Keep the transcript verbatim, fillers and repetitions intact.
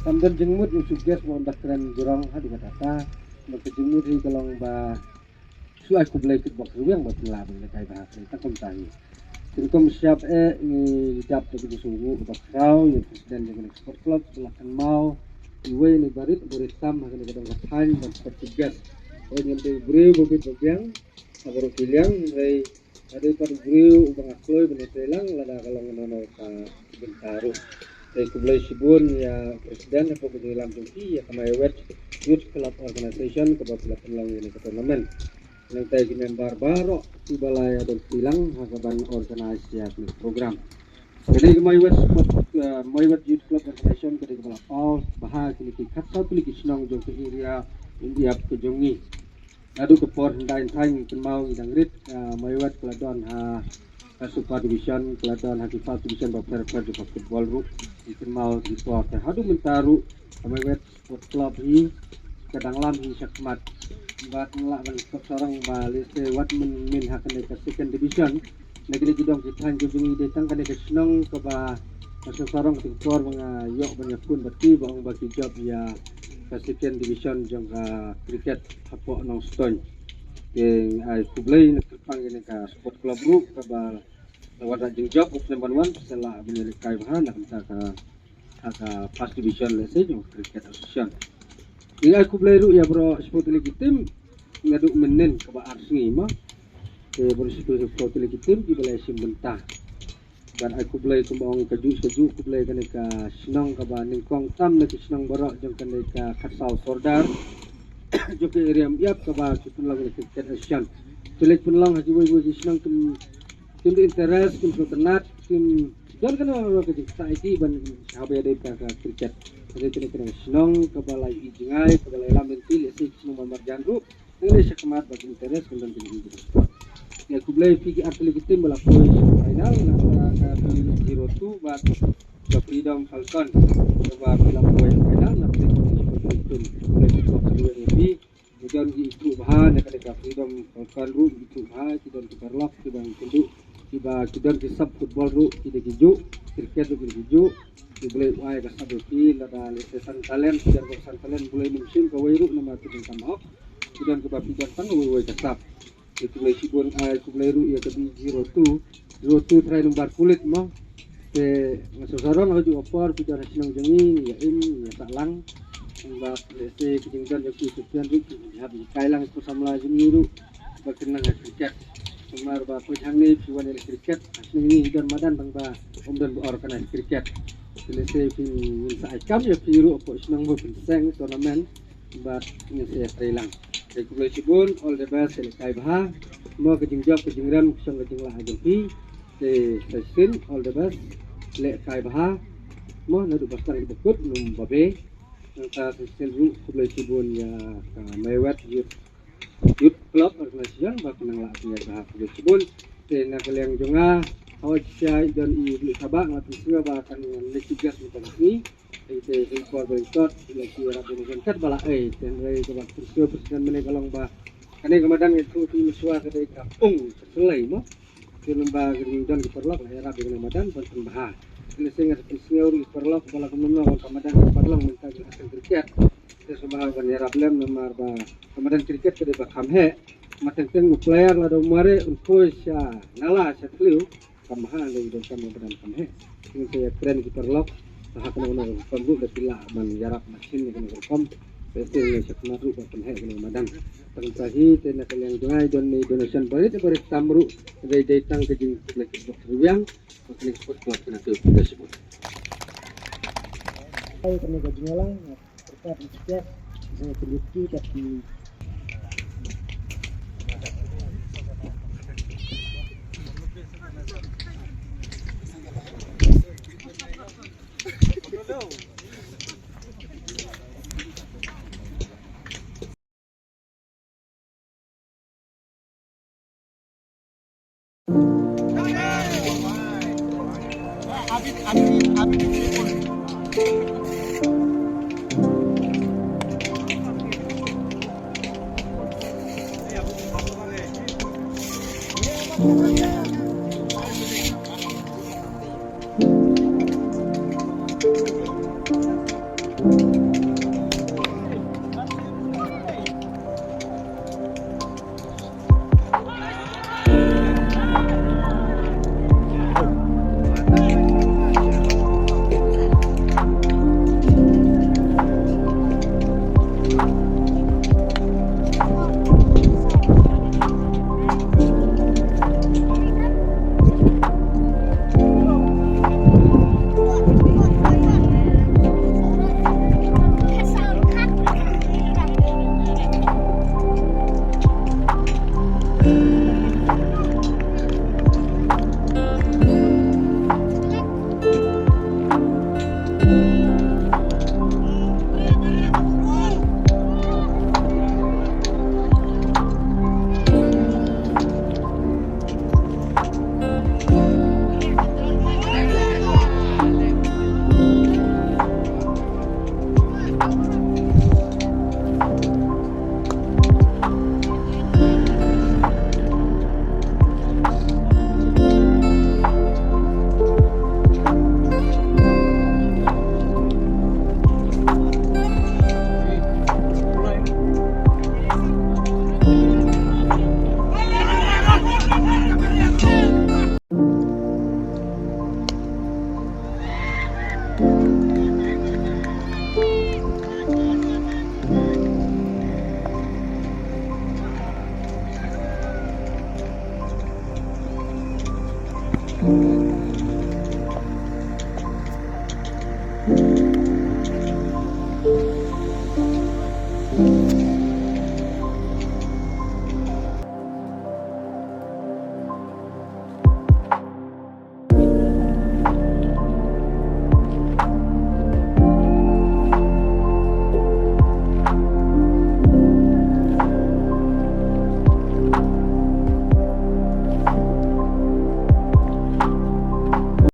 Kam don jingmut ïa u chief guest ba un da kren jrong haduh katta katta. Namar ka jingmut hi ka long ba shu ai khublei kit bok rwiang ba pynlah ba ïalehkai bha kane tang kumta hi. Kum shyiap eh ngi dap da ka jingsngewnguh kaba khraw ïa u president jong kane ka sport club ba la kynmaw iwei na i barit barit tam ha kane ka dong ka thaiñ ban sport chief guest. Oi ngim dei u briew ba bit ba biang ha baroh ki liang hynrei Ade pat u briew uba nga kloi ban ïatreilang lada ka long kano kano ka bynta ruh. Te khublei shibun ïa u president hapoh ka jingïalam jong phi ïa ka Maiwet Youth Club Organization kaba phi la pynlong ïa kane ka tournament. Nangta ki member baroh kiba la ïadon treilang ha kaban organize ïa kane ka program. Kane ka Maiwet Sport, eh, Maiwet Youth Club Organization ka dei kaba la paw bha ha kine ki khatsaw tylli ki shnong jong ka area Umïap ka jong ngi. Naduh ka por hyndai hynrei ngi kynmaw ngi dang rit, ah, Maiwet ka la don ha ka Super Division, ka la don ha ki First Division bapher bapher jong ka football ruh. Ngi kynmaw ki por te haduh mynta ruh ka Maiwet Sport Club hi ka dang lam hi shakhmat. Bad nga lah ban sngewsarong ba lehse wat mynnin ha kane ka Second Division na kine ki dong ki thaiñ ki jong ngi dei tang kane ka shnong kaba nga sngewsarong kata ka por ba nga ïoh ban ïakhun bad ki ba ong ba ki jop ïa ka Second Division jong ka cricket hapoh Nongstoiñ. Te ai khublei na kyrpang kane ka sport club ruh kaba la wan da jingjop u snem ban wan sa la ban ïalehkai bha na kata ka ha ka First Division lehse jong Cricket Association. Ngi ai khublei ruh ïa baroh shiphew tylli ki team naduh mynnin kaba ar sngi mo. Te baroh shiphew tylli ki team kiba la shim bynta. Bad ai khublei kumba ong kajuh kajuh khublei kane ka shnong kaba nyngkong tam na ki shnong baroh jong kane ka khatsaw sordar jong ka area Umïap kaba ki pynlong ïa ka Cricket Association. Ki leit pynlong ha kiwei kiwei ki shnong kim kim da interest, kim sngewtynnat, kim don kano kano ka jingktah ïa ki ban haba ïadei bad ka cricket. Ka dei kane ka shnong kaba la ïohi jngai, kaba la ïalam lynti, lehse ki shnong ba marjan ruh. Ngi leit shakhmat bad interest, kim don kano kano ka jingktah. Ïa khublei phi ki artylli ki team ba la poi sha final, na ka, ka B zero two bad ka Freedom Falcon. Kaba phi la poi final, na phi ki team. Khublei phi ki artylli ki team. Ngi don ki ithuh bha na kane ka Freedom Falcon ruh, ki ithuh bha, ki don ki paralok kiba ngi kynduh, kiba ki don ki sap football ruh ki dei kijuh, cricket ruh ki dei kijuh. Ki Blei u ai ka sap ïa phi lada lehse san talent, ki don ka san talent, Blei nym shim kawei ruh namar ki donkam hok. Ki don kiba phi don tang kawei kawei ka sap. Te khublei shibun, ai khublei ruh ïa ka B zero two, zero two trai number pulit mo. Te nga sngewsarong ha kajuh ka por phi don ha shnong jong ngi, ngi ïa im, ngi ïa sah lang. Bad lehse ki jingdon jong phi Supian ruh ki hap hikai lang ïa ki samla jong ngi ruh ba kin nang ha cricket. Namar ba poi hangne phi wan ïaleh cricket, ha shnong ngi don madan tang ba ym don ba organize cricket. Te lehse phin sa ai kam ïa phi ruh hapoh shnong ba phin seng tournament. Bad ngin sa ïatrei lang. Te khublei shibun, all the best, ïalehkai bha. Mo ka jingjop ka jingrem ka shong ka jinglah jong phi. Te sa shisien, all the best, lehkai bha. Mo naduh ba sdang ba kut, nym babe. Nangta sa shisien ruh khublei shibun ïa ka Maiwet Youth, Youth Club Organization ba ka nang lah pynïaid bha, khublei shibun. Te na ka liang jong nga, hooid shisha i don i Blei Sabah, nga pynsngew ba kan leit chief guest mynta ka sngi. Te te te por ba i kot la ki ïarap donation kat ba la ei. Te hynrei kaba pynsngew president mynne ka long ba kane ka madan ngi ïathuh ïa phi mynshuwa ka dei ka ung ka shlei mo. Te lem ba ka dei don ki paralok la ïarap ïa kane ka madan ban pynbha. Te lehse nga pynsngew ruh ki paralok ba la kumno kumno ka madan ki paralok mynta ki la seng cricket. Te sngewbha ban ïarap lem namar ba ka madan cricket ka dei ba kham heh. Mar teng teng u player lada u mareh un poi sha nala sha thliew. Kam bha lei donkam ba dang kam heh. Ngi te ïa kren ki paralok ba ha kano kano ka rukom ruh da ki lah ban ïarap machine ïa kano ka rukom. Te te ngi shakmat ruh ba pynheh kano ka madan. Tang ta hi te na ka liang jong nga i don ni donation barit barit tam ruh. Dei dei tang ka jingkhublei kit bok rwiang. Ba kane ka sport club kane ka khublei shibun. Ai kane ka jingïalang.